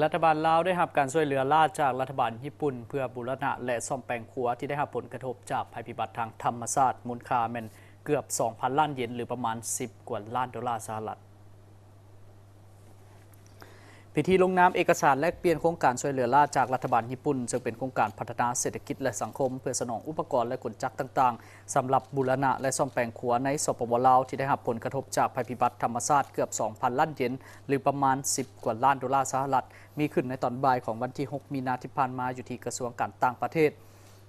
ລັດຖະບານລາວໄດ້ຮັບການຊ່ວຍເຫຼືອລ້າຈາກລັດຖະບານຍີ່ປຸ່ນ ເພື່ອບູລະນະ ແລະ ສ້ອມແປງຂົວທີ່ໄດ້ຮັບຜົນກະທົບຈາກໄພພິບັດທາງທຳມະຊາດ ມູນຄ່າແມ່ນເກືອບສອງພັນລ້ານເຢນ ຫຼື ປະມານສິບກວ່າລ້ານໂດລາສະຫະລັດ. ພິທີລົງນາມເອກະສານແລກປ່ຽນໂຄງການຊ່ວຍເຫຼືອລ້າຈາກລັດຖະບານຍີ່ປຸ່ນ ເຊິ່ງເປັນໂຄງການພັດທະນາເສດຖະກິດ ແລະ ສັງຄົມ ເພື່ອສະໜອງອຸປະກອນ ແລະ ກົນຈັກຕ່າງໆ ສຳລັບບູລະນະ ແລະ ສ້ອມແປງຂົວໃນ ສປປ ລາວ ທີ່ໄດ້ຮັບຜົນກະທົບຈາກໄພພິບັດທຳມະຊາດເກືອບສອງພັນລ້ານເຢນ ຫຼື ປະມານສິບກວ່າລ້ານໂດລາສະຫະລັດ ມີຂຶ້ນໃນຕອນບ່າຍຂອງວັນທີຫົກ ມີນາທີ່ຜ່ານມາ ຢູ່ທີ່ກະຊວງການຕ່າງປະເທດ.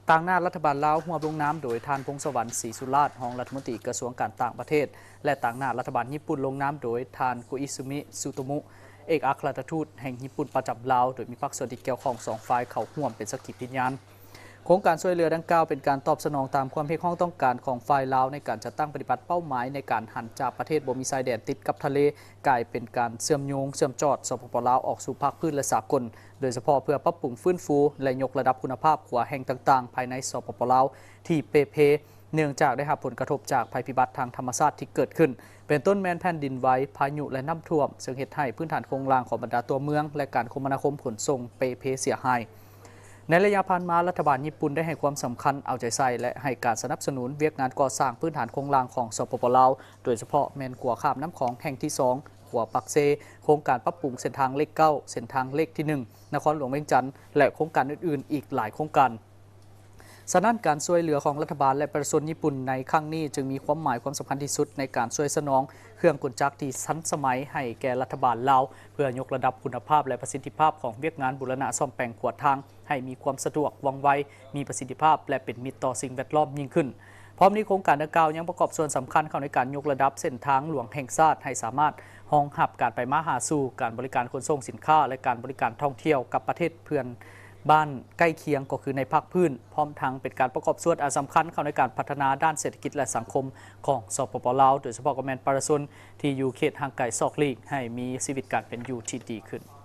ຕາງໜ້າລັດຖະບານລາວ ຮ່ວມລົງນາມໂດຍທ່ານ ພົງສະຫວັນ ສີສຸລາດ ຮອງລັດຖະມົນຕີກະຊວງການຕ່າງປະເທດ ແລະ ຕາງໜ້າລັດຖະບານຍີ່ປຸ່ນ ລົງນາມໂດຍທ່ານ ໂກອິຊຶມິ ຊູໂຕມຸ ເອກອັກຄະລັດຖະທູດແຫ່ງຍີ່ປຸ່ນປະຈຳລາວ ໂດຍມີພາກສ່ວນທີ່ກ່ຽວຂ້ອງສອງຝ່າຍເຂົ້າຮ່ວມເປັນສັກຂີພິຍານ. ໂຄງການຊ່ວຍເຫຼືອດັ່ງກ່າວເປັນການຕອບສະໜອງຕາມຄວາມຮຽກຮ້ອງຕ້ອງການຂອງຝ່າຍລາວ ໃນການຈັດຕັ້ງປະຕິບັດເປົ້າໝາຍໃນການຫັນຈາກປະເທດບໍ່ມີຊາຍແດນຕິດກັບທະເລ ກາຍເປັນການເຊື່ອມໂຍງເຊື່ອມຈອດ ສປປ ລາວ ອອກສູ່ພາກພື້ນ ແລະ ສາກົນ, ໂດຍສະເພາະເພື່ອປັບປຸງຟື້ນຟູ ແລະ ຍົກລະດັບຄຸນນະພາບຂົວແຫ່ງຕ່າງໆ ພາຍໃນ ສປປ ລາວ ທີ່ເປ່ເພ ເນື່ອງຈາກໄດ້ຮັບຜົນກະທົບຈາກໄພພິບັດທາງທຳມະຊາດທີ່ເກີດຂຶ້ນ, ເປັນຕົ້ນແມ່ນແຜ່ນດິນໄຫວ, ພາຍຸ ແລະ ນ້ຳຖ້ວມ, ເຊິ່ງເຮັດໃຫ້ພື້ນຖານໂຄງລ່າງຂອງບັນດາຕົວເມືອງ ແລະ ການຄົມມະນາຄົມຂົນສົ່ງເປ່ເພເສຍຫາຍ. ໃນໄລຍະຜ່ານມາ, ລັດຖະບານຍີ່ປຸ່ນໄດ້ໃຫ້ຄວາມສຳຄັນເອົາໃຈໃສ່ ແລະ ໃຫ້ການສະໜັບສະໜູນວຽກງານກໍ່ສ້າງພື້ນຖານໂຄງລ່າງຂອງ ສປປ ລາວ, ໂດຍສະເພາະແມ່ນຂົວຂ້າມນ້ຳຂອງແຫ່ງທີສອງ, ຂົວປາກເຊ, ໂຄງການປັບປຸງເສັ້ນທາງເລກເກົ້າ, ເສັ້ນທາງເລກທີໜຶ່ງ ນະຄອນຫຼວງວຽງຈັນ ແລະ ໂຄງການອື່ນໆອີກຫຼາຍໂຄງການ. ສະນັ້ນ, ການຊ່ວຍເຫຼືອຂອງລັດຖະບານ ແລະ ປະຊາຊົນຍີ່ປຸ່ນໃນຄັ້ງນີ້ ຈຶ່ງມີຄວາມໝາຍຄວາມສຳຄັນທີ່ສຸດໃນການຊ່ວຍສະໜອງເຄື່ອງກົນຈັກທີ່ທັນສະໄໝໃຫ້ແກ່ລັດຖະບານລາວ ເພື່ອຍົກລະດັບຄຸນນະພາບ ແລະ ປະສິດທິພາບຂອງວຽກງານບູລະນະສ້ອມແປງຂົວທາງ ໃຫ້ມີຄວາມສະດວກ, ວ່ອງໄວ, ມີປະສິດທິພາບ ແລະ ເປັນມິດຕໍ່ສິ່ງແວດລ້ອມຍິ່ງຂຶ້ນ. ພ້ອມນີ້, ໂຄງການດັ່ງກ່າວຍັງປະກອບສ່ວນສຳຄັນເຂົ້າໃນການຍົກລະດັບເສັ້ນທາງຫຼວງແຫ່ງຊາດ ໃຫ້ສາມາດຮອງຮັບການໄປມາຫາສູ່, ການບໍລິການຂົນສົ່ງສິນຄ້າ ແລະ ການບໍລິການທ່ອງທ່ຽວກັບປະເທດເພື່ອນບ້ານໃກ້ຄຽງ, ກໍຄືໃນພາກພື້ນ, ພ້ອມທັງເປັນການປະກອບສ່ວນອັນສຳຄັນເຂົ້າໃນການພັດທະນາດ້ານເສດຖະກິດ ແລະ ສັງຄົມຂອງ ສປປ ລາວ, ໂດຍສະເພາະກໍແມ່ນປະຊາຊົນທີ່ຢູ່ເຂດຫ່າງໄກສອກຫຼີກ ໃຫ້ມີຊີວິດການເປັນຢູ່ທີ່ດີຂຶ້ນ.